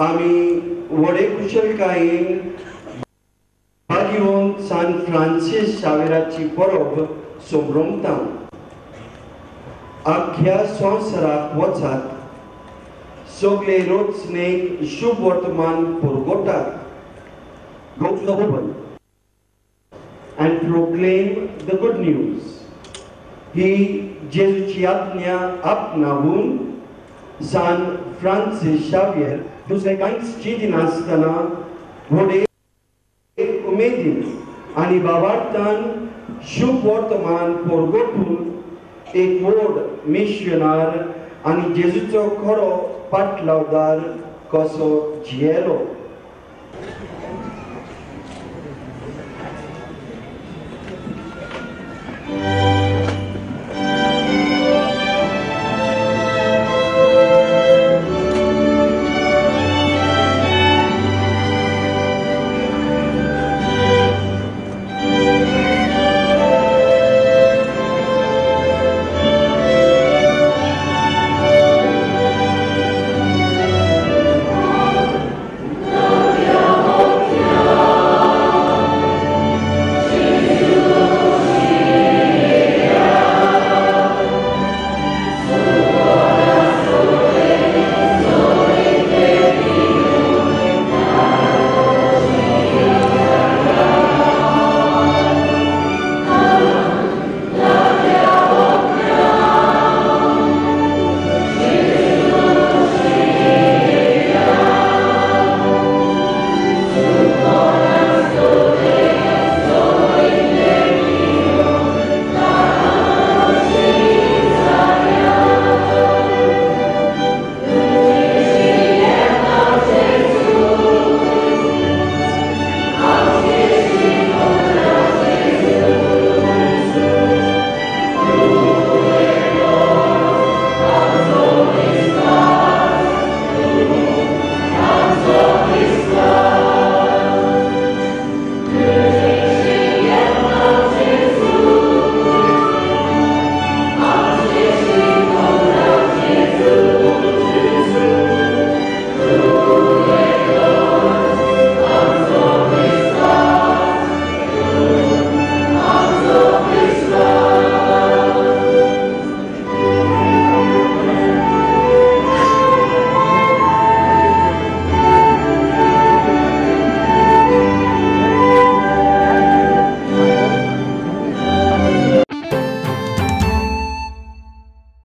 आमी व्हडे कुशलकायेन भाग्यवंत सान फ्रांसीस शावेराची परब संभ्रमता. आख्या संवसाराक वचात, सगळे रचनेक शुभ वर्तमान पुरगोटात. Go to the world and proclaim the good news. ही जेजूची आज्ञा आपणावून सान फ्रांसीस शावियर दुसरें कांयच चिंतिनासतना व्हडे उमेदीन आनी बाबार्थान शुभ वर्तमान परगटून एक व्हड मिशनार आनी जेजूचो खरो पाटलावदार कसो जियेलो.